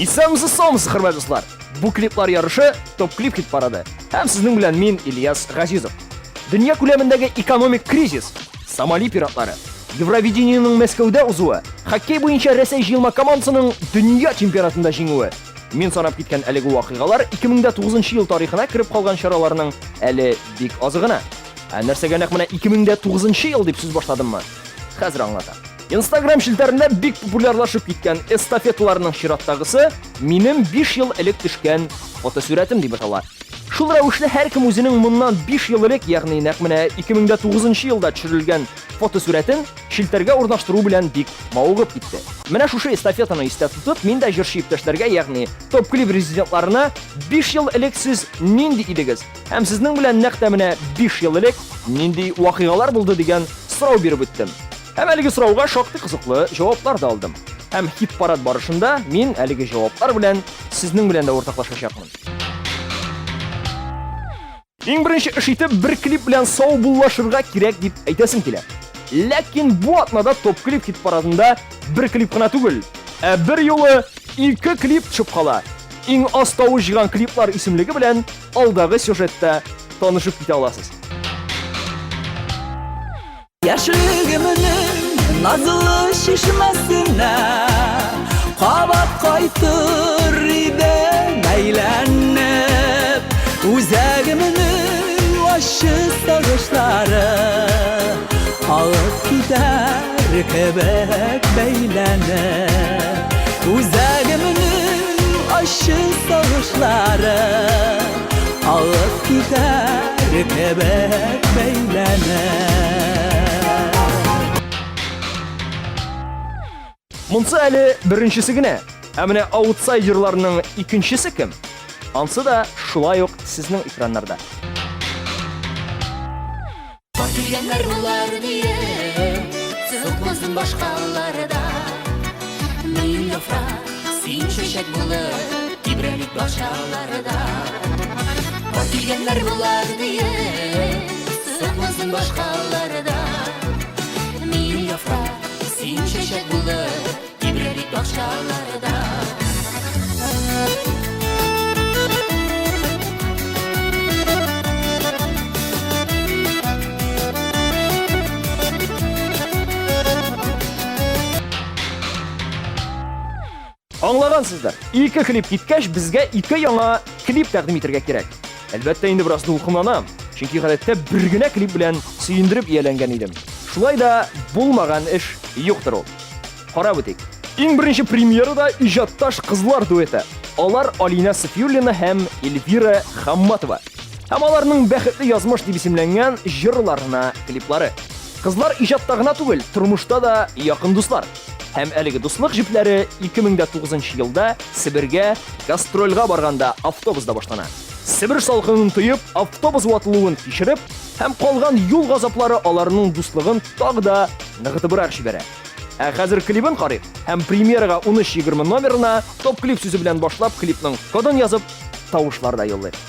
Исәнмесез, саумысыз, хөрмәтле дуслар! Бу клиплар ярышы Топ клип хит парады. Һәм сезнең белән мин Ильяс Газизов. Дөнья күләмендәге экономик кризис, Сомали пиратлары, Евровидениенең Мәскәүдә узуы, хоккей буенча Рәсәй җыелма командасының дөнья чемпионатында җиңүе. Мин санап киткән әлеге вакыйгалар 2009 ел тарихына кереп калган чараларның әле бик азы гына. Ә нәрсәгә нәкъ менә 2009 ел дип сүз башладыммы? Хәзер аңлатам. Инстаграм челтәрендә бик популярлашып киткән эстафеталарның чираттагысы минем 5 ел элек төшкән фотосурәтем дип атала. Шул рәвешле һәркем үзенең моннан 5 ел элек, ягъни нәкъ менә 2009 елда төшерелгән фотосурәтен челтәргә урнаштыру белән бик мавыгып китте. Менә шушы эстафетаны истә тотып, мин дә җырчы иптәшләргә, ягъни топ-клип резидентларына 5 ел элек сез нинди идегез һәм сезнең белән нәкъ тә менә 5 ел элек нинди вакыйгалар булды дигән сорау биреп үттем. Һәм әлеге сорауга шактый кызыклы җаваплар да алдым. Һәм хит-парад барышында мин әлеге җаваплар белән сезнең белән дә уртаклашачакмын. Иң беренче эш итеп бер клип белән саубуллашырга кирәк дип әйтәсем килә. Ләкин бу атнада топ-клип хит-парадында бер клип кына түгел, ә бер юлы ике клип төшеп кала. Иң аз тавыш җыйган клиплар исемлеге белән алдагы сюжетта танышып китә аласыз. Яшьлегемнең назлы чишмәсенә Кабат кайтыр идем әйләнеп. Үзәгемнең ачы сагышлары Алып китәр кебек бәйләнеп. Үзәгемнең ачы сагышлары Алып китәр кебек бәйләнеп. Монсы әле беренчесе генә. Ә менә аутсайдерларның икенчесе кем? Ансы да шулай ук сезнең экраннарда. Бар килгәннәр булар диеп, Соклансын башкалар да. Мин яфрак, син чәчәк булып, Тибрәлик бакчаларда. Бар килгәннәр булар диеп, Соклансын башкалар да. Мин яфрак, син чәчәк булып, Тибрәлик бакчаларда. Аңлагансыздыр. Ике клип киткәч, безгә ике яңа клип тәкъдим итәргә кирәк. Әлбәттә, инде бераз дулкынланам, чөнки гадәттә бер генә клип белән сөендереп ияләнгән идем. Шулай да булмаган эш юктыр ул. Карап үтик. Иң беренче премьерада иҗатташ кызлар дуэты. Алар Алинә Сафиуллина һәм Эльвира Хамматова. Һәм аларның Бәхетле язмыш дип исемләнгән җырларына клиплары. Кызлар иҗатта гына түгел, тормышта да якын дуслар. Һәм әлеге дуслык җепләре 2009 елда Себергә гастрольгә барганда автобуста башлана. Себер салкынын тоеп, автобус ватылуын кичереп һәм калган юл газаплары аларның дуслыгын тагы да ныгытыбрак җибәрә. Ә хәзер клибын карыйк һәм премьерага 13.20 номерына топ-клип сүзе белән башлап клипның кодын язып, тавышлар да юллыйк.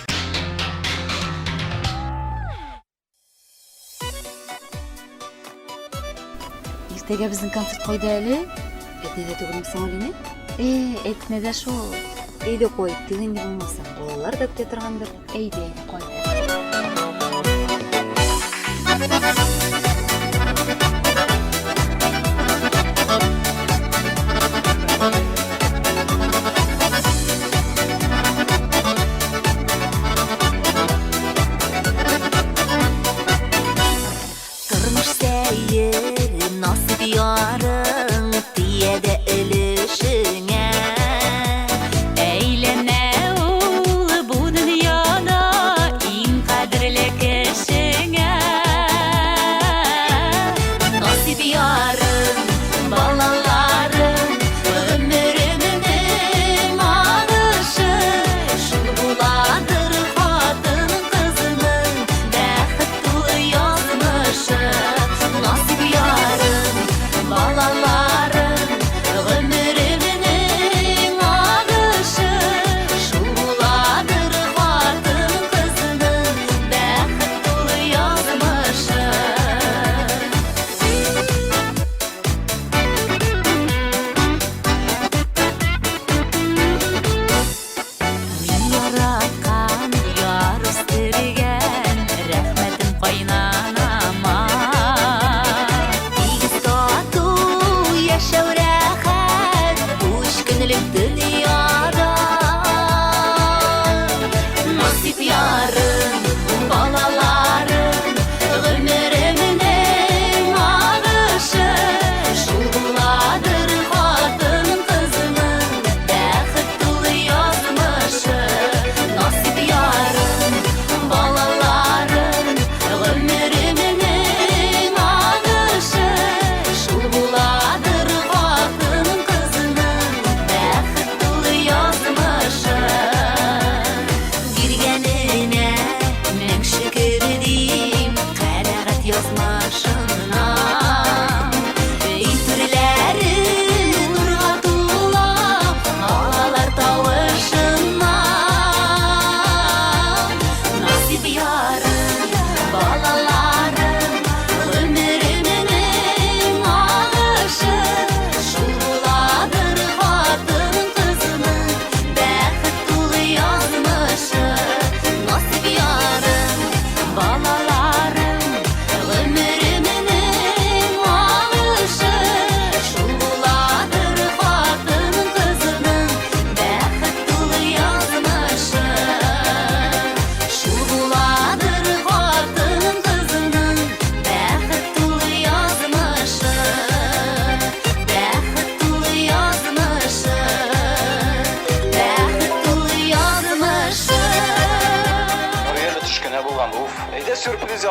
Иртәгә безнең концерт кайда әле? Әтнәдә түгелме соң, Алинә? Э, Әтнәдә шул. Әйдә кайттык инде булмаса. Балалар да көтә торгандыр. Әйдә, әйдә, кайт. Тормыш сәер, насыйп ярың тия дә өлешеңә. Әйләнә ул бу дөньяда иң кадерле кешеңә. Насыйп ярың, балаларың, гомереңнең агышы. Шул буладыр хатын-кызның бәхет тулы язмышы. Насыйп ярың,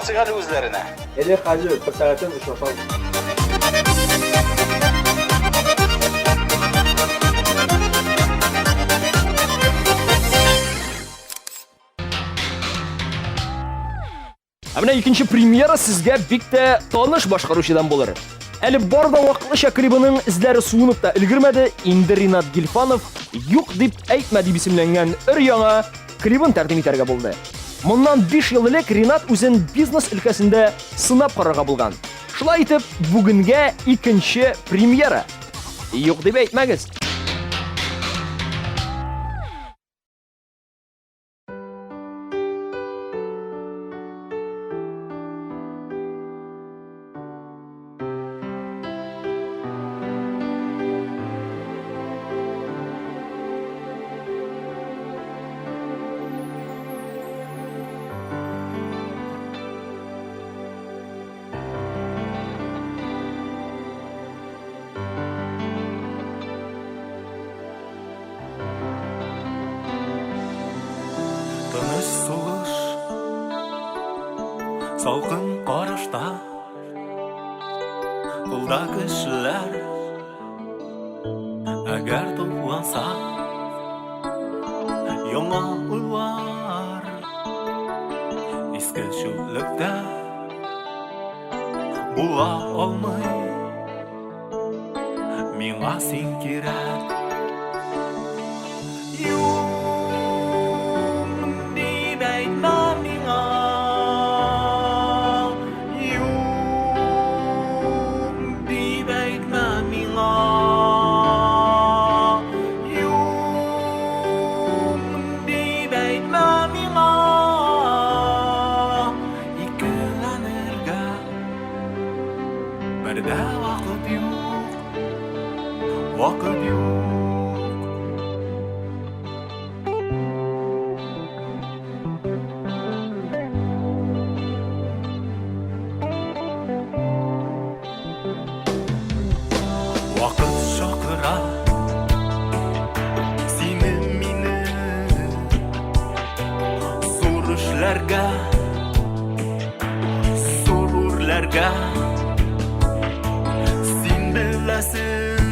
ясыйк әле үзләренә. Әле хәзер бер сәгатьтән очрашабыз. Ә менә икенче премьера сезгә бик тә таныш башкаручыдан булыр. Әле бар да вакытлыча клибының эзләре суынып та өлгермәде, инде Ринат Гильфанов «Юк дип әйтмә» дип исемләнгән өр-яңа клибын тәкъдим итәргә булды. Моннан 5 ел элек Ринат үзен бизнес өлкәсендә сынап карарга булган. Шулай итеп, бүгенгә икенче премьера. Юк дип әйтмәгез. Тыныч сулыш, салкын карашта, Кулда кешеләр, әгәр тупланса, Яңа уйлар, иске чүллектә була алмый. Миңа син кирәк. Юк дип әйтмә миңа. Юк дип әйтмә миңа. Юк дип әйтмә миңа. Икеләнергә Бер дә вакыт юк, вакыт юк. Вакыт чакыра сине мине зур эшләргә. Зур үрләргә Син беләсең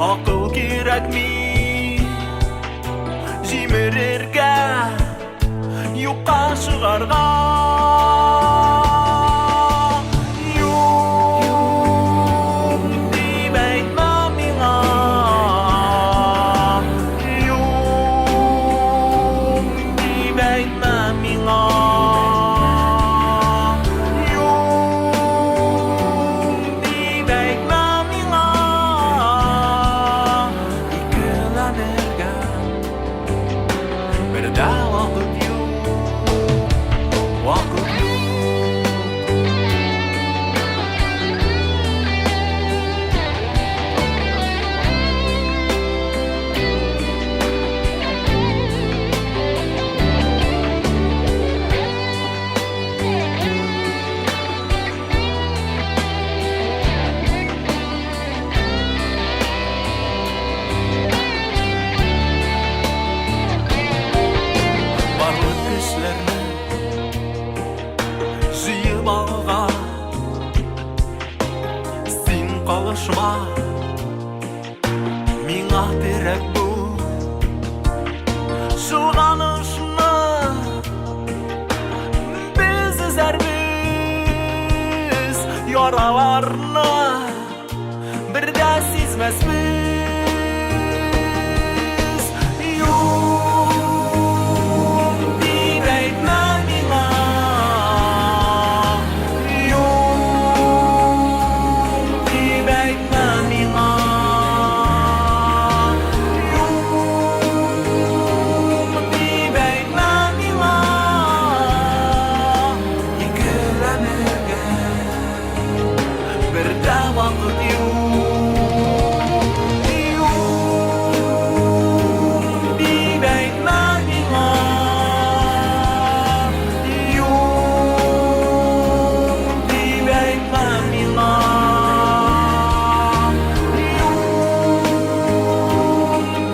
Акыл кирәкми Җимерергә Юкка чыгарга Юк дип әйтмә миңа Юк дип әйтмә миңа Юк дип әйтмә миңа Икеләнергә бер дә вакыт юк, вакыт юк. Барлык көчләрне җыеп алга Син калышма Миңа терәк бул Чолганышны без өзәрбез Яраларны бер дә сизмәсбез Юк дип әйтмә миңа Юк дип әйтмә миңа Юк дип әйтмә миңа Икеләнергә бер дә вакыт юк Юк дип әйтмә миңа Юк дип әйтмә миңа Юк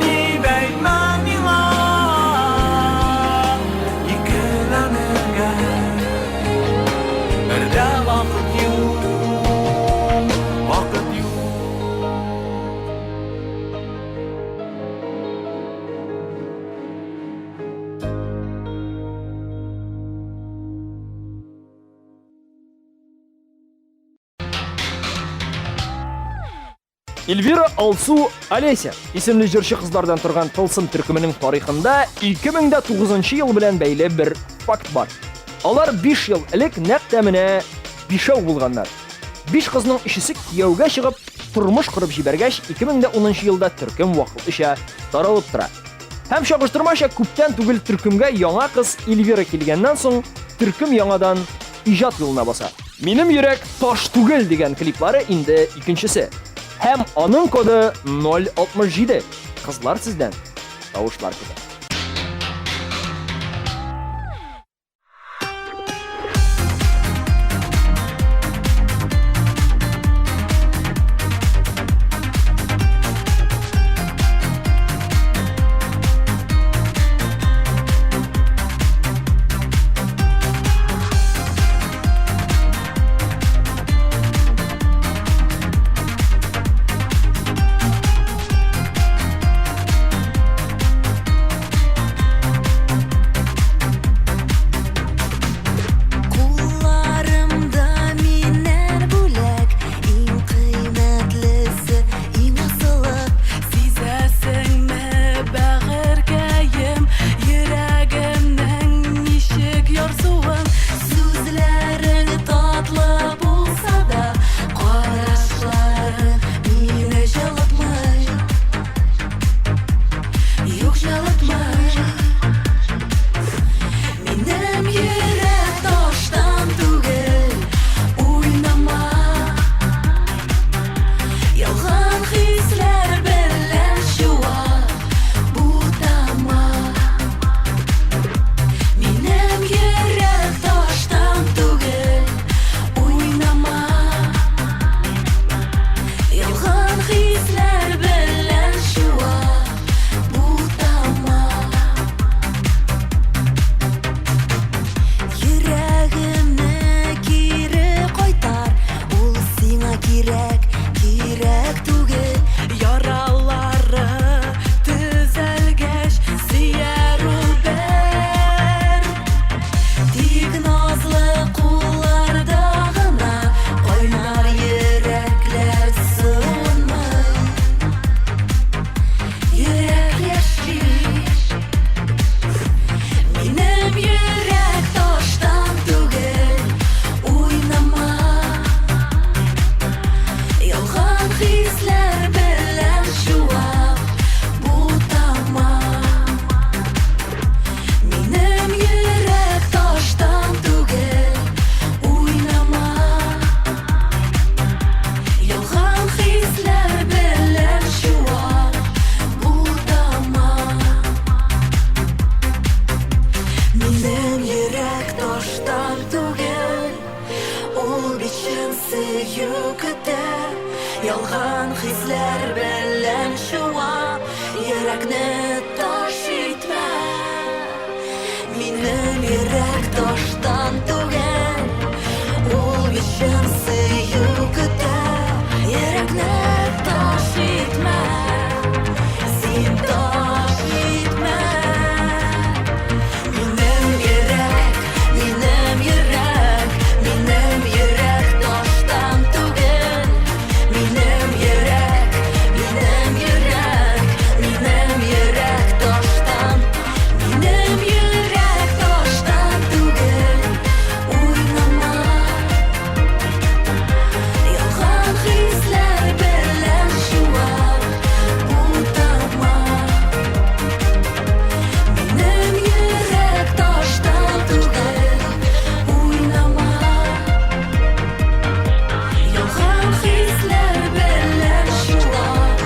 дип әйтмә миңа Икеләнергә. Эльвира, Алсу, Олеся исемле җырчы кызлардан торган Тылсым төркеменең тарихында 2009 ел белән бәйле бер факт бар. Алар 5 ел элек нәкъ тә менә бишәү булганнар. Биш кызның өчесе кияүгә чыгып, тормыш корып җибәргәч, 2010 елда төркем вакытлыча таралып тора. Һәм чагыштырмача күптән түгел төркемгә яңа кыз Эльвира килгәннән соң, төркем яңадан иҗат юлына баса. Минем йөрәк таш түгел дигән клиплары инде икенчесе. Һәм аның коды 067. Кызлар сездән тавышлар көтә. Кулларымда миннән бүләк, иң кыйммәтлесе, иң асылы. Сизәсеңме, бәгырькәем, йөрәгемнең ничек ярсуын? Сүзләрең татлы булса да, карашларың мине җылытмый. Юк, җылытмый. Минем йөрәк таштан түгел, уйнама. Ялган хисләр белән чуар, бутама. Минем йөрәк таштан түгел, уйнама. Ялган хисләр белән чуар, бутама. Йөрәгемне кире кайтар, ул сиңа кирәк, кирәк түгел. Яралары төзәлгәч, сөяр ул бер. Тик назлы кулларда гына кайнар йөрәкләр суынмый. Йөрәк яши. Минем йөрәк таштан түгел, уйнама. Ялган хисләр белән чуар, бутама. Минем йөрәк таштан түгел, уйнама. Ялган хисләр белән чуар, бутама. Минем йөрәк таштан түгел, ул бит чын сөю көтә. Ялган хисләр белән чуа, йөрәкне таш итмә. Минем йөрәк таштан түгел, ул бит чын сөю көтә. Йөрәкне таш итмә, син таш итмә. Минем йөрәк, минем йөрәк, минем йөрәк таштан түгел. Минем йөрәк, минем йөрәк, минем йөрәк таштан. Минем йөрәк таштан түгел, уйнама. Ялган хисләр белән чуар, бутама. Минем йөрәк таштан түгел, уйнама. Ялган хисләр белән чуар,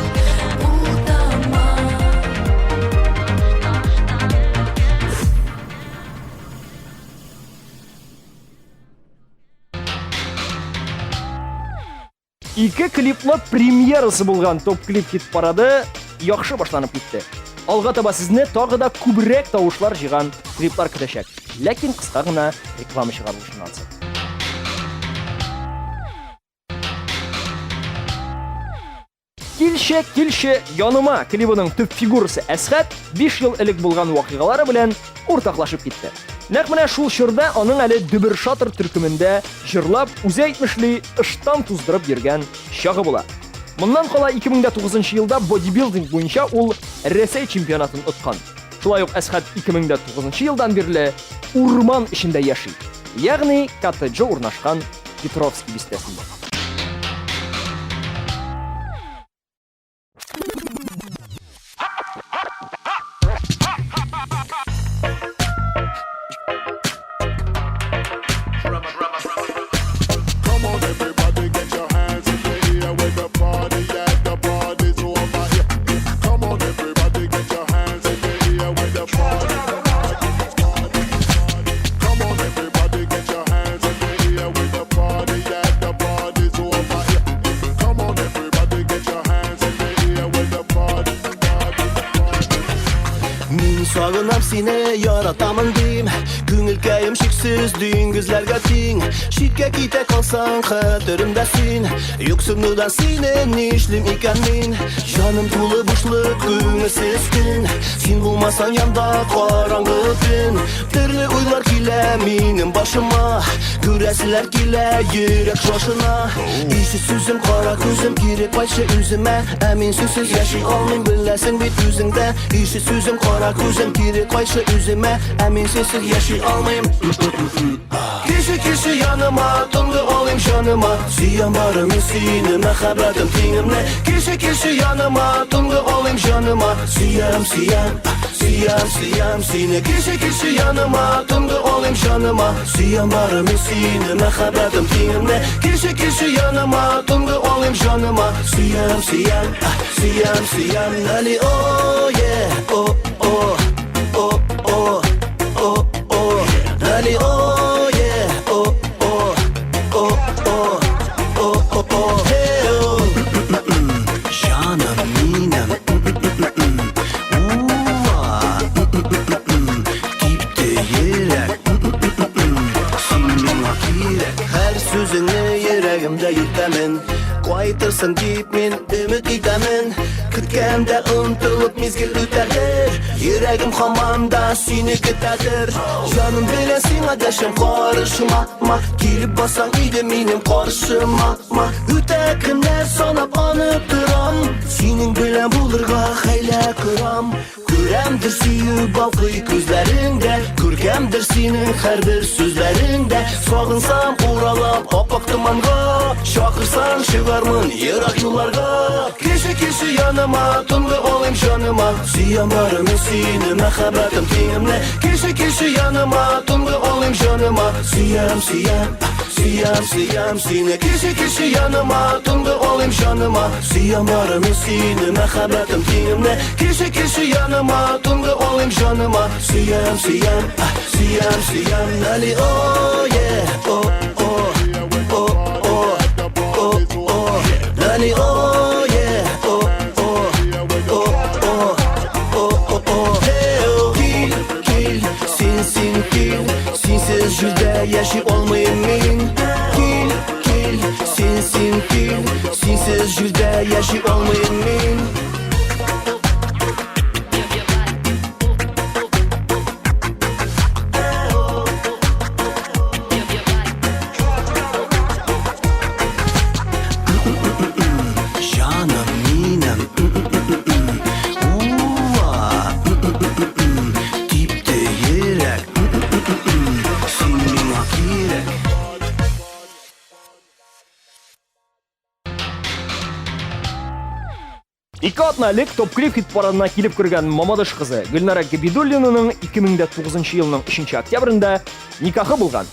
бутама. Ике клиплы премьерасы булган топ-клип хит-парады яхшы башланып китте. Алга таба сезне тагы да күбрәк тавышлар җыйган клиплар көтәчәк. Ләкин кыска гына реклама чыгарылышыннан соң. Килче, килче яныма клибының төп фигурасы Әсхәт 5 ел элек булган вакыйгалары белән уртаклашып китте. Нәкъ менә шул чорда аның әле Дөбер-шатыр төркемендә җырлап, үзе әйтмешли, ыштан туздырып йөргән чагы була. Моннан кала 2009 елда бодибилдинг буенча ул Рәсәй чемпионатын откан. Шулай ук Әсхәт 2009 елдан бирле урман эчендә яши. Ягъни коттеджы урнашкан Петровский бистәсендә. Мин сагынам сине, яратамын дим. Күңелкәем шиксез диңгезләргә тиң. Читкә китә калсаң, хәтеремдә син. Юксынудан сине нишлим икән мин? Җаным тулы бушлык, күңелсез көн. Син булмасаң янда караңгы төн. Төрле уйлар килә минем башыма. Күрәселәр килә йөрәк шашына. Ишет сүзем, кара күзем, кире кайтчы үземә. Ә мин сүзсез яши алмыйм, беләсең бит үзең дә. Ишет сүзем, кара күзем, кире кайтчы үземә. Ә мин синсез яши алмыйм. Кеше кеше яныма, тынгы алыйм җаныма. Сөям бары мин сине, мәхәббәтем тиңемне. Кеше кеше яныма, тынгы алыйм җаныма. Сөям, сөям, сөям, сөям сине. Кеше кеше яныма, тынгы алыйм җаныма. Сөям бары мин сине, мәхәббәтем тиңемне. Кеше кеше яныма, тынгы алыйм җаныма. Сөям, сөям, сөям, сөям. Али, о, е, о, о, о, о, о, о. Али, о, е, о, о, о, о, о, о, о. Хе, о. Җаным минем, Уа, типте йөрәк, син миңа кирәк. Һәр сүзеңне йөрәгемдә йөртәмен. Кайтырсың дип мин өмет итәмен. Көткәндә онытылып мизгел үтәдер. Йөрәгем һаман да сине көтәдер. Җаным белән сиңа дәшәм карышма, ма. Килеп басаң иде минем каршыма, ма. Үтә көннәр санап аны торам. Синең белән булырга хәйлә корам. Күрәмдер сөю балкый күзләреңдә, күркәмдер синең һәрбер сүзләреңдә. Сагынсам уралап апак томанга, чакырсаң чыгармын ерак юлларга. Кеше кеше яныма, тынгы алыйм җаныма. Сөям бары мин сине, мәхәббәтем тиңемне. Кеше кеше яныма, тынгы алыйм җаныма. Сөям, сөям, сөям, сөям сине. Кеше кеше яныма, тынгы алыйм җаныма. Сөям бары мин сине, мәхәббәтем тиңемне. Кеше кеше яныма, тынгы алыйм җаныма. Сөям, сөям, сөям, сөям. Али, о, е, о, о, о, о, о, о. Али, о, е, о, о, о, о, о, о, о. Хе, о. Кил, кил, син, син, кил. Синсез җирдә яши алмыйм мин. Кил, кил, син, син, кил. Синсез җирдә яши алмыйм мин. Җаным минем, Уа, типте йөрәк, син миңа кирәк. Ике атна элек Топ-клип хит-парадына килеп кергән Мамадыш кызы Гөлнара Габидуллинаның 2009 елның 3 октябрендә никахы булган.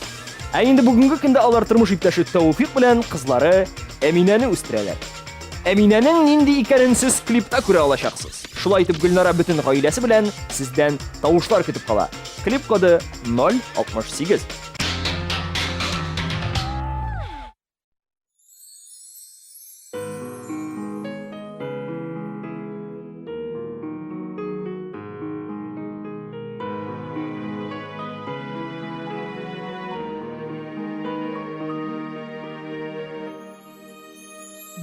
Ә инде бүгенге көндә алар тормыш иптәше Тәүфик белән кызлары Әминәне үстерәләр. Әминәнең нинди икәнен сез клипта күрә алачаксыз. Шулай итеп Гөлнара бөтен гаиләсе белән сездән тавышлар көтеп кала. Клип коды 068.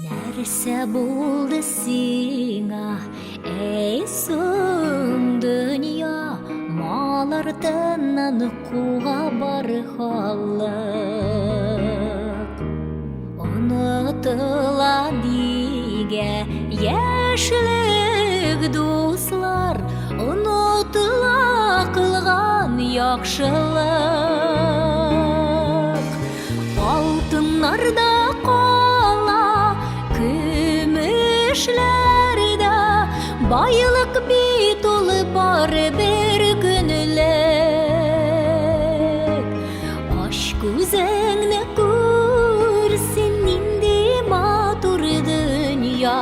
Нәрсә булды сиңа, әй соң дөнья, мал артыннан куа бар халык. Онытыла дигән. Бергә яшьлек дуслар Онытыла кылган яхшылык. Алтыннарда кала, көмешләрдә Байлык бит ул бары бер көнлек. Ач күзеңне күр, син нинди матур дөнья,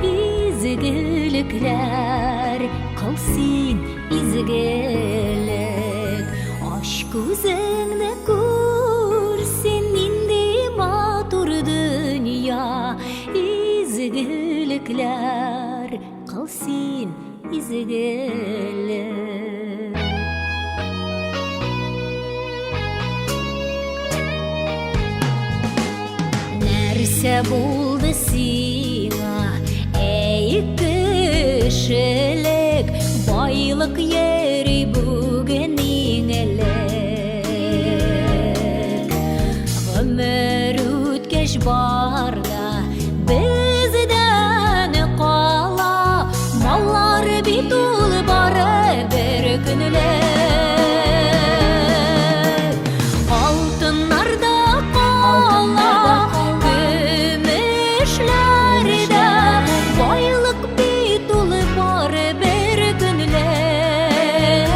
изгелекләр кыл син, изгелек. Ач күзеңне күр, син нинди матур дөнья, изгелекләр кыл син, изгелек. Нәрсә булды сиңа, әй кешелек, байлык йөри бүген иң элек. Гомер үткәч бар да бездән кала, маллар бит ул бары бер көнлек. Алтыннарда кала, көмешләрдә, байлык бит ул бары бер көнлек.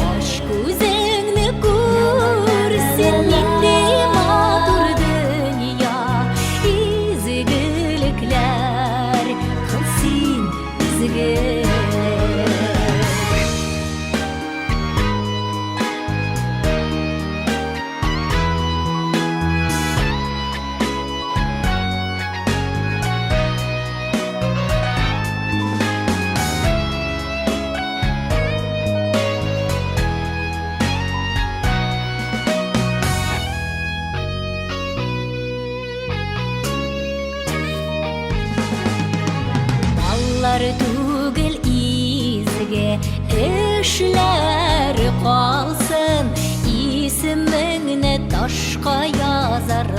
Ач күзеңне күр, син нинди матур дөнья, изгелекләр кыл син, изгелек. Баллар түгел изге эшләр калсын, исемеңне ташка язарлык.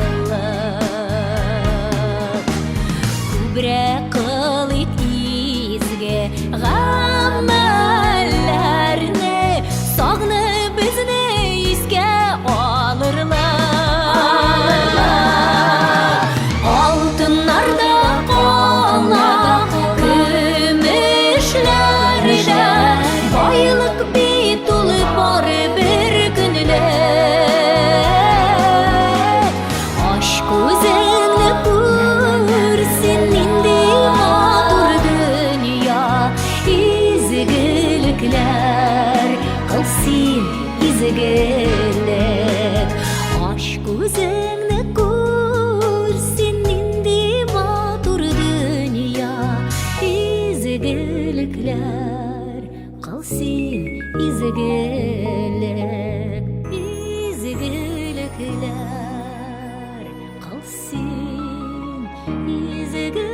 Күбрәк кыл ит изге гамәлләрне, сагны безне искә алырлар. Алтыннарда кала, көмешләрдә, байлык бит ул бары бер көнлек. Ач күзеңне күр, син нинди матур дөнья, изгелекләр кыл син, изгелек. Ач күзеңне күр, син нинди матур дөнья, изгелекләр кыл син, изгелек. Изгелекләр кыл син, изгелек.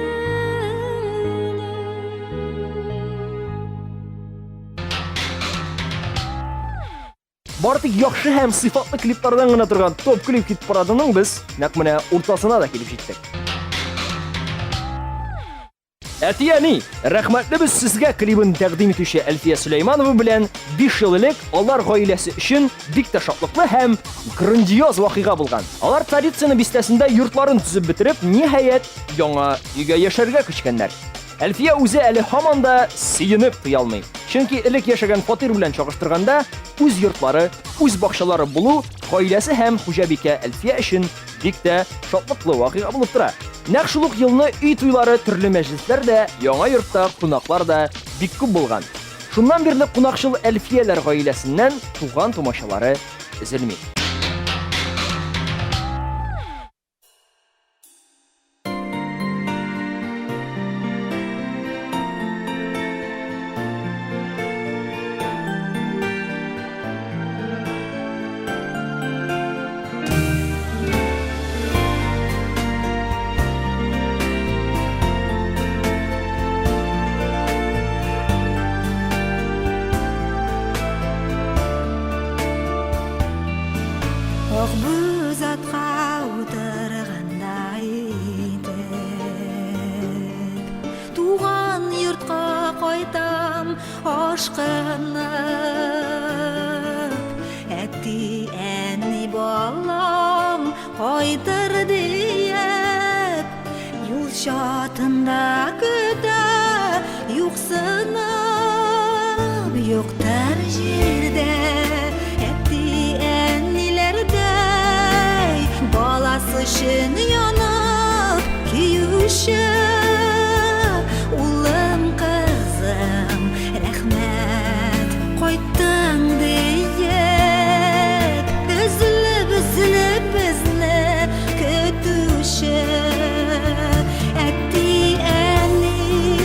Бары тик яхшы һәм сыйфатлы клиплардан гына торган топ клип хит парадының без нәкъ менә уртасына да килеп җиттек. Әти-әни, рәхмәтле без сезгә клибын тәкъдим итүче Әлфия Сөләйманова белән 5 ел элек алар гаиләсе өчен бик тә шатлыклы һәм грандиоз вакыйга булган. Алар Царицыно бистәсендә йортларын төзеп бетереп, ниһаять, яңа өйгә яшәргә күчкәннәр. Әлфия үзе әле һаман да сөенеп туя алмый. Чөнки элек яшәгән фатир белән чагыштырганда, үз йортлары, үз бакчалары булу гаиләсе һәм хуҗабикә Әлфия өчен бик тә шатлыклы вакыйга булып тора. Нәкъ шул ук елны өй туйлары, төрле мәҗлесләр дә, яңа йортта кунаклар да бик күп булган. Шуннан бирле кунакчыл Әлфияләр гаиләсеннән туган-тумачалары өзелми. Ашкынып, әти, әни, балам кайтыр диеп, юл чатында көтә, юксынып, юктыр җирдә әти, әниләрдәй баласы өчен янып көюче. Улым, кызым, рәхмәт, кайттың диеп, өзелеп, өзелеп безне көтүче. Әти, әни,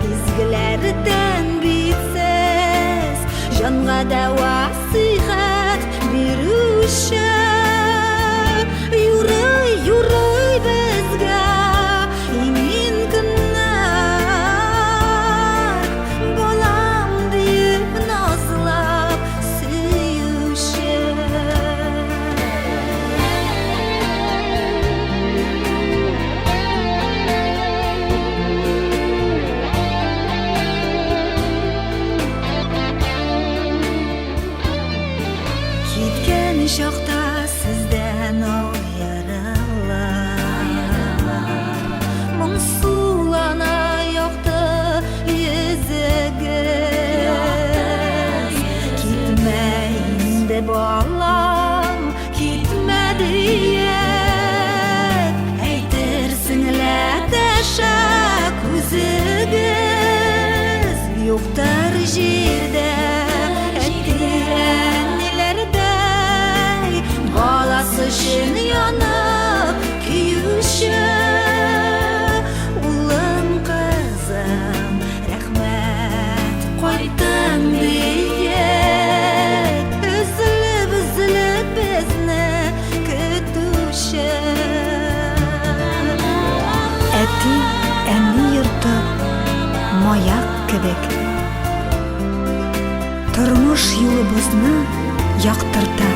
изгеләрдән бит сез, җанга дәва, сихәт бирүче. Юрый, юрый безгә имин көннәр, балам диеп назлап сөюче. Киткән чакта сездән аерылып, Моңсулана якты йөзегез. Китмә инде, балам, китмә диеп, Әйтерсең лә дәшә күзегез. Юктыр җирдә әти-әниләрдәй баласы өчен янып көюче. Улым, кызым, рәхмәт, кайттың диеп, өзелеп, өзелеп безне көтүче. Әти, әни йорты маяк кебек. Тормыш юлыбызны яктырта.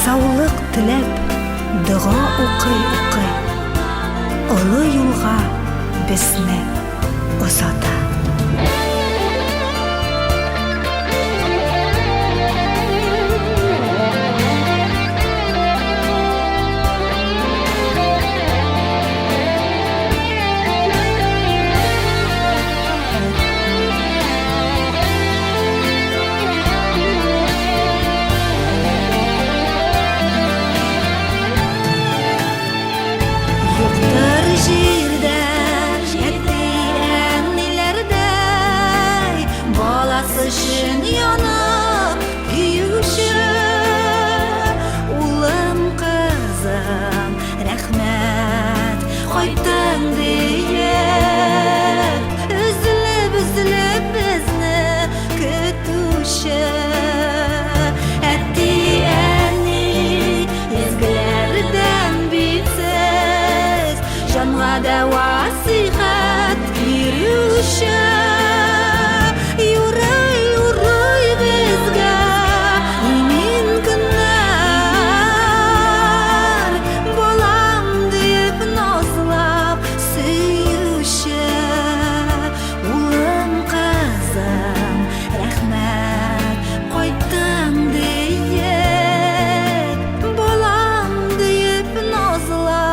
Саулык теләп, дога укый-укый, олы юлга безне озата. Юктыр җирдә әти-әниләрдәй баласы өчен янып көюче. Улым, кызым, рәхмәт, кайттың диеп, өзелеп, өзелеп безне көтүче. Әти-әни изгеләрдән бит сез, җанга дәва, сихәт бирүче. Юрый, юрый безгә имин көннәр, балам диеп назлап сөюче. Улым, кызым, рәхмәт, кайттың диеп, балам диеп назлап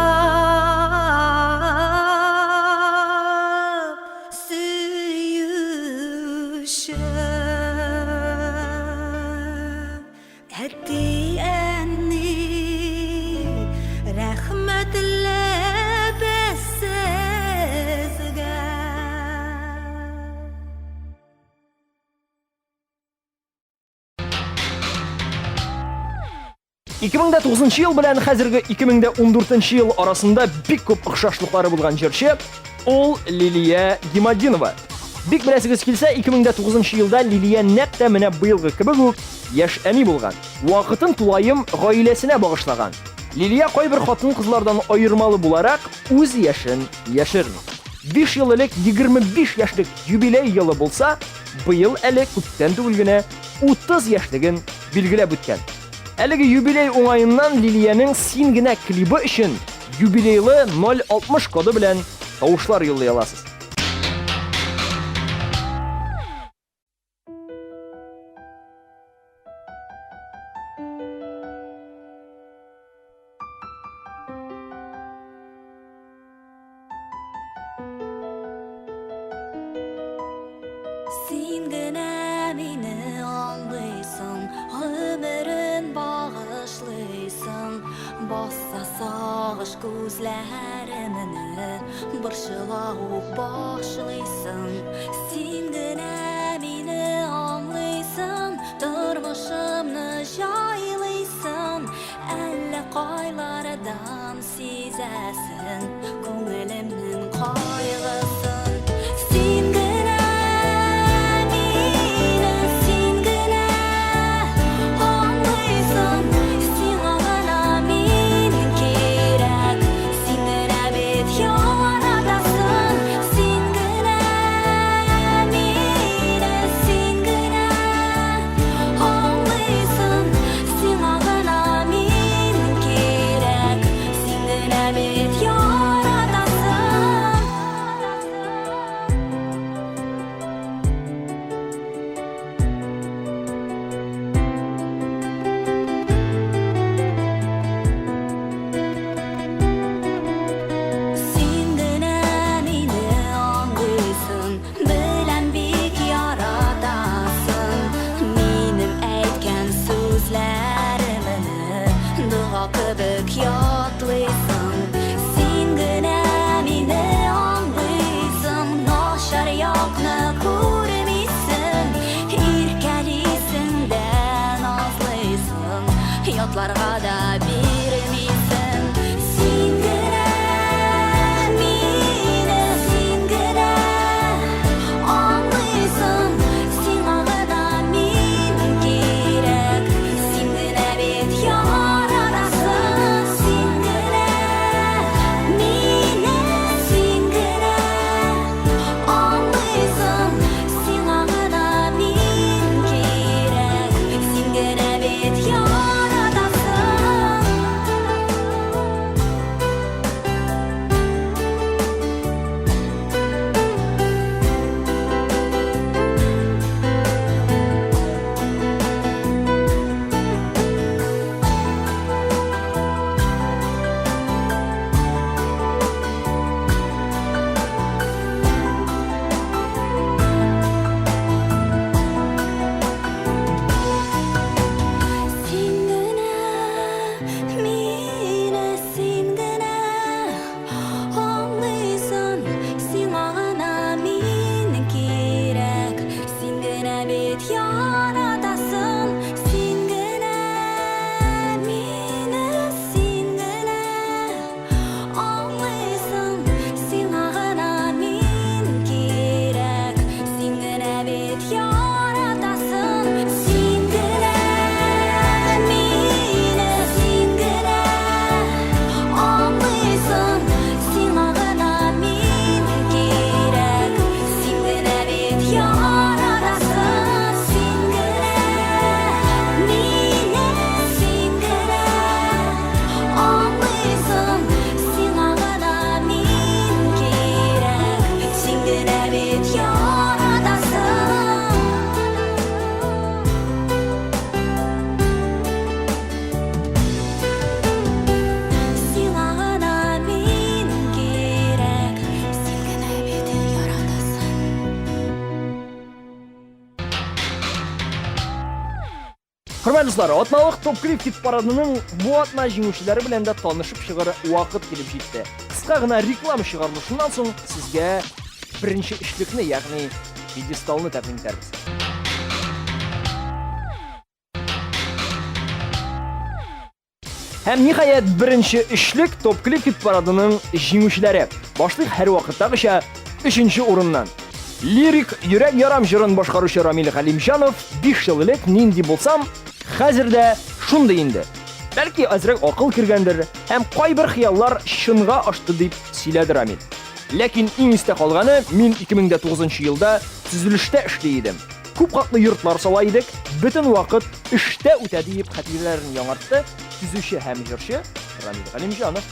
сөюче. Әти-әни, рәхмәтле без сезгә. 2009 ел белән хәзерге 2014 ел арасында бик күп охшашлыклары булган җырчы ул Лилия Гимадинова. Бик беләсегез килсә, 2009 елда Лилия нәкъ тә менә быелгы кебек үк яшь әни булган. Вакытын тулаем гаиләсенә багышлаган. Лилия кайбер хатын-кызлардан аермалы буларак үз яшен яшерми. 5 ел элек 25 яшьлек юбилей елы булса, быел әле күптән түгел генә 30 яшьлеген билгеләп үткән. Әлеге юбилей уңаеннан Лилиянең Син генә клибы өчен юбилейлы 060 коды белән тавышлар юллый аласыз. Баса сагыш күзләремне, борчыла ук башлыйсың. Син генә мине аңлыйсың, тормышымны җайлыйсың. Әллә кайлардан сизәсең күңелемнең кайгысын. Син генә мине, син генә аңлыйсың, сиңа гына мин кирәк. Син генә бит яратасың, син генә мине, син генә аңлыйсың, сиңа гына мин кирәк. Син генә бит яратасың. Син генә мине аңлыйсың, беләм бик яратасың. Минем әйткән сүзләремне дога кебек ятлыйсың. Син генә мине аңлыйсың, начар якны күрмисең. Иркәлисең дә назлыйсың, ятларга да бирмисең. Син генә мине, син генә аңлыйсың, сиңа гына мин кирәк. Син генә бит яратасың, син генә мине, син генә аңлыйсың, сиңа гына мин кирәк. Син генә бит яратасың. Син генә мине, син генә аңлыйсың, сиңа гына мин кирәк. Син генә бит яратасың, син генә мине, син генә аңлыйсың, сиңа гына мин кирәк. Син генә бит яратасың, син генә мине, син генә аңлыйсың, сиңа гына мин кирәк. Син генә бит яратасың, син генә мине, син генә аңлыйсың, сиңа гына мин кирәк. Син генә бит яратасың. Сиңа гына мин кирәк, син генә бит яратасың. Хөрмәтле дуслар, атналык топ клип хит парадының бу атна җиңүчеләре белән дә танышып чыгар вакыт килеп җитте. Кыска гына реклама чыгарылышыннан соң сезгә беренче өчлекне, ягъни пьедесталны тәкъдим итәрбез. Һәм ниһаять беренче өчлек топ клип хит парадының җиңүчеләре. Башлыйк һәрвакыттагыча өченче урыннан. Лирик Йөрәк ярам җырын башкаручы Рамил Галимҗанов 5 ел элек нинди булсам, хәзер дә шундый инде. Бәлки әзрәк акыл кергәндер һәм кайбер хыяллар чынга ашты дип сөйләде Рамил. Ләкин иң истә калганы, мин 2009 елда төзелештә эшли идем. Күп катлы йортлар сала идек, бөтен вакыт эштә үтә диеп хатирәләрен яңартты төзүче һәм җырчы Рамил Галимҗанов.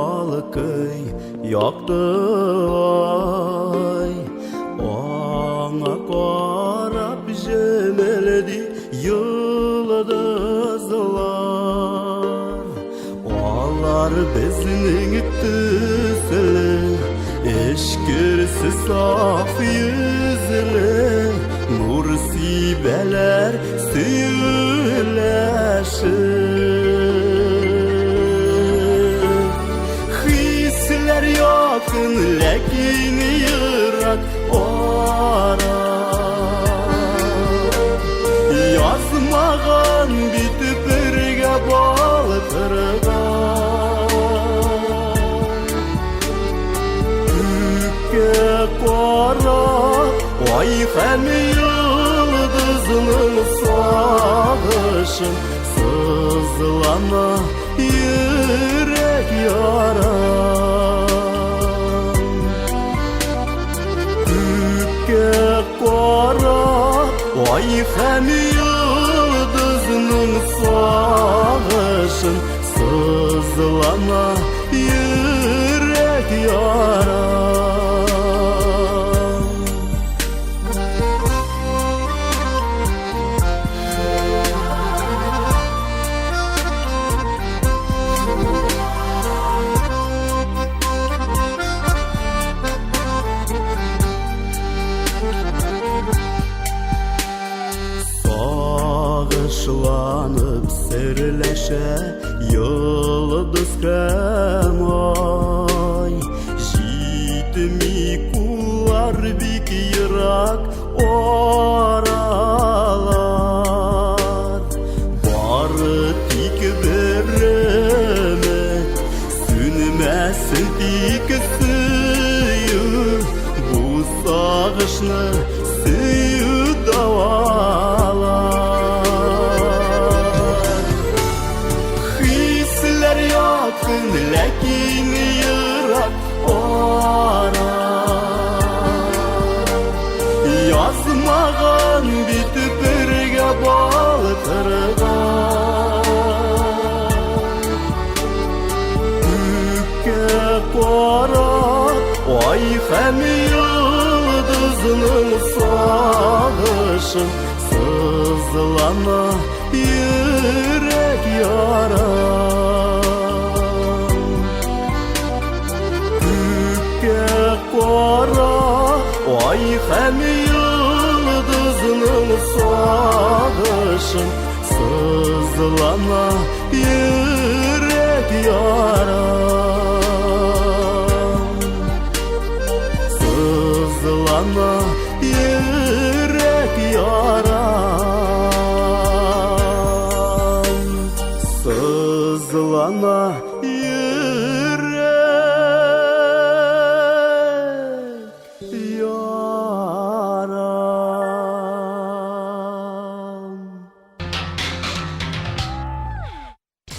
балкый якты ай. Аңа карап җемелди йолдызлар. Алар безнең төсле, эчкерсез саф йөзле, нур сибәләр сөйләшеп. Хисләр якын, ләкин ерак ара. Язмаган бит бергә балкырга. Күккә карап, ай һәм йолдызның сагышын сызлана йөрәк ярам. Күккә карап, ай һәм йолдызның сагышын сызлана йөрәк ярам. Сагышланып серләшә йолдыз һәм ай. Җитми куллар бик ерак аралар. Бары тик бер өмет, сүнмәсен тик сөю. Бу сагышны сөю дәвалар. Хисләр якын, ләкин ерак ара. Язмаган бит бергә балкырга. Күккә карап, ай һәм йолдызның сагышын сызлана йөрәк ярам. Күккә карап, ай һәм йолдызның сагышын сызлана йөрәк ярам. Сызлана йөрәк ярам. Сызлана йөрәк ярам.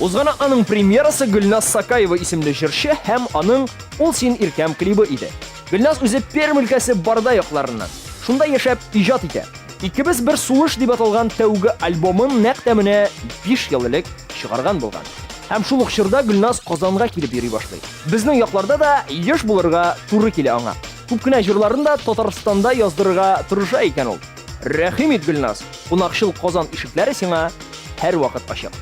Узган атнаның премьерасы Гөлназ Сакаева исемле җырчы һәм аның Ул син иркәм клибы иде. Гөлназ үзе Пермь өлкәсе Барда якларыннан. Шунда яшәп иҗат итә. Икебез бер сулыш дип аталган тәүге альбомын нәкъ тә менә 5 ел элек чыгарган булган. Һәм шул ук чорда Гөлназ Казанга килеп йөри башлый. Безнең якларда да еш булырга туры килә аңа. Күп кенә җырларын да Татарстанда яздырырга тырыша икән ул. Рәхим ит, Гөлназ, кунакчыл Казан ишекләре сиңа һәрвакыт ачык.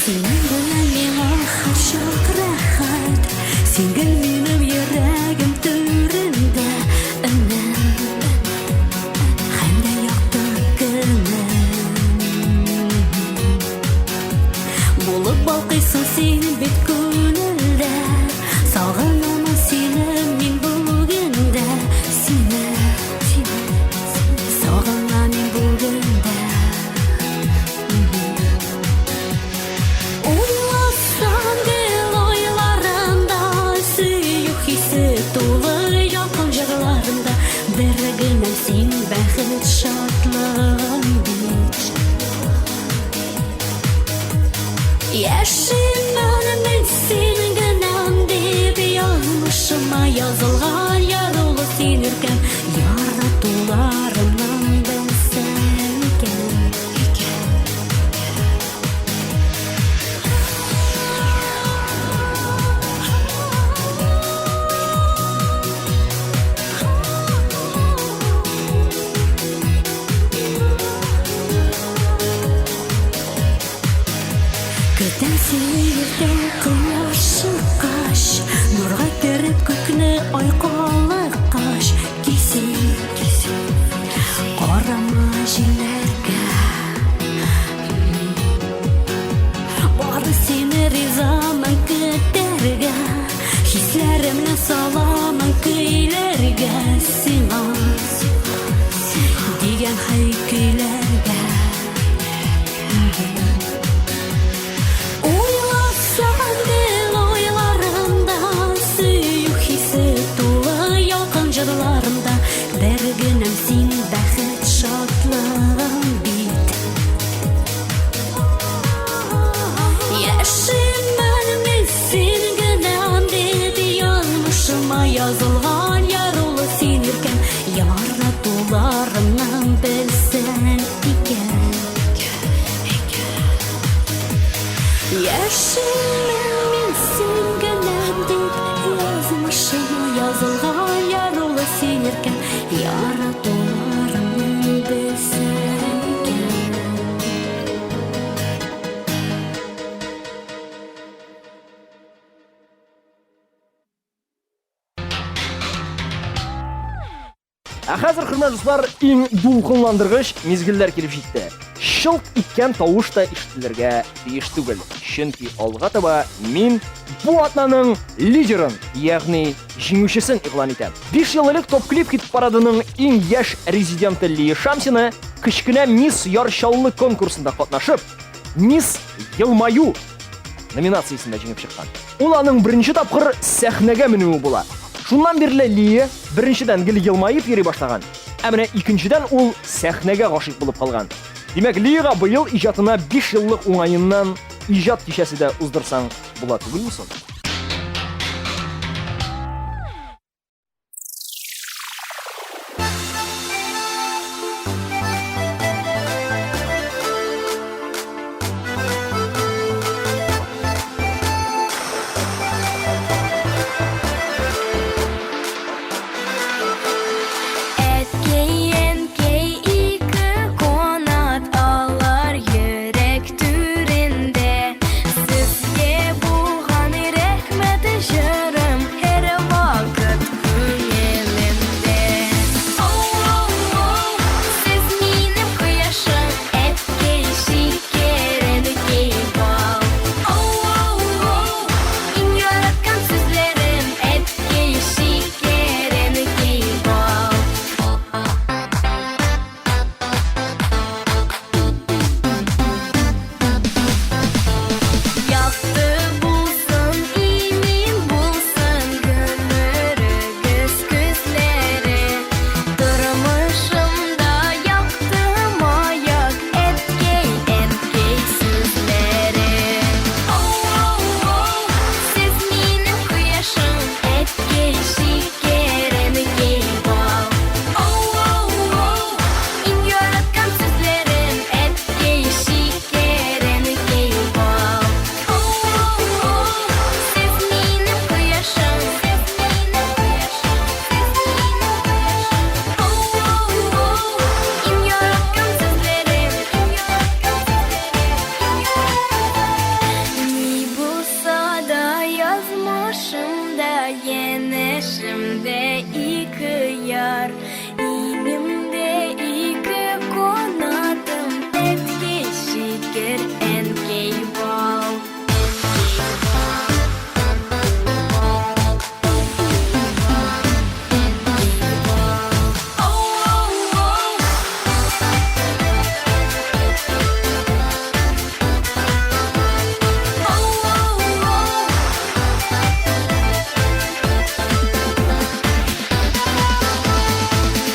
Синең белән миңа һәрчак рәхәт. Син гел минем йөрәгем түрендә, өнем һәм дә якты көнем. Булып балкыйсың син бит күңелдә. Сагынамын сине мин бүген дә, сине, сине, сагынам мин бүген дә. син иркәм, яратуларыңны белсәң икән. Ә хәзер, хөрмәтле дуслар, иң дулкынландыргыч мизгелләр килеп җитте. Шылт иткән тавыш та ишетелергә тиеш түгел, чөнки алга таба мин бу атнаның лидерын, ягъни җиңүчесен игълан итәм. 5 ел элек Топ-клип хит парадының иң яшь резиденты Лия Шамсина кечкенә Мисс Яр Чаллы конкурсында катнашып, Мисс Елмаю номинациясендә җиңеп чыккан. Ул аның беренче тапкыр сәхнәгә менүе була. Шуннан бирле Лия беренчедән гел елмаеп йөри башлаган, ә менә икенчедән ул сәхнәгә гашыйк булып калган. Димәк, Лияга быел иҗатына 5 еллык уңаеннан иҗат кичәсе дә уздырсаң була түгелме соң? Әткәй-әнкәй ике канат алар йөрәк түрендә. Сезгә булган рәхмәт җырым һәрвакыт күңелемдә. Оу-оу-оу, сез минем кояшым, әткәй шикәр, әнкәй бал. Оу-оу-оу, иң яраткан сүзләрем, әткәй шикәр, әнкәй бал. Якты булсын, имин булсын гомерегез көзләре. Тормышымда якты маяк, әткәй, әнкәй сүзләре. Оу-оу-оу, сез минем кояшым, әткәй шикәр, әнкәй бал. Оу-оу-оу, иң яраткан сүзләрем, әткәй шикәр, әнкәй бал. Оу-оу-оу, сез минем кояшым, сез минем кояшым, сез минем кояшым. Оу-оу-оу, иң яраткан сүзләрем, иң яраткан сүзләрем, иң яраткан сүзләрем. Ни булса да язмышымда, янәшемдә ике яр. Иңемдә ике канатым, әткәй шикәр, әнкәй бал. Оу-оу-оу. Оу-оу-оу.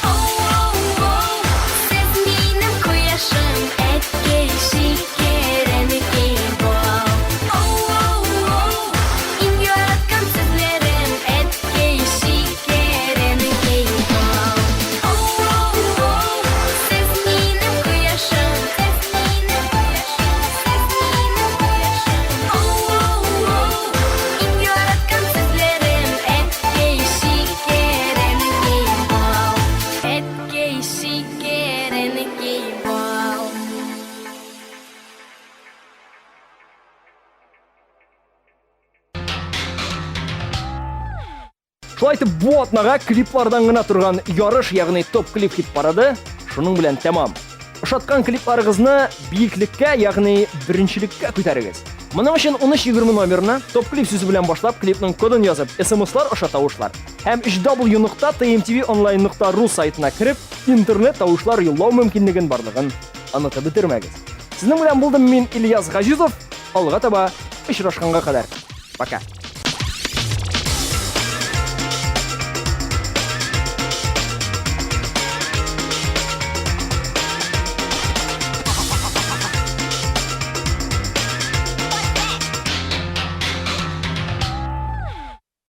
Оу-оу-оу, сез минем кояшым, әткәй шикәр, әнкәй бал. Оу-оу-оу, иң яраткан сүзләрем, әткәй шикәр, әнкәй бал. Оу-оу-оу, сез минем кояшым, сез минем кояшым, сез минем кояшым. Оу-оу-оу, иң яраткан сүзләрем, әткәй шикәр, әнкәй бал. Әткәй шикәр, әнкәй бал. Шулай итеп, бу атнага клиплардан гына торган ярыш, ягъни топ-клип хит парады шуның белән тәмам. Ошаткан клипларыгызны биеклеккә, ягъни беренчелеккә күтәрегез. Моның өчен 1320 номерына топ-клип сүзе белән башлап клипның кодын язып, SMS-лар аша тавышлар һәм www.tmtvonline.ru сайтына кереп, интернет тавышлар юллау мөмкинлеген барлыгын онытып бетермәгез. Сезнең белән булдым мин, Ильяс Газизов. Алга таба очрашканга кадәр. Пока.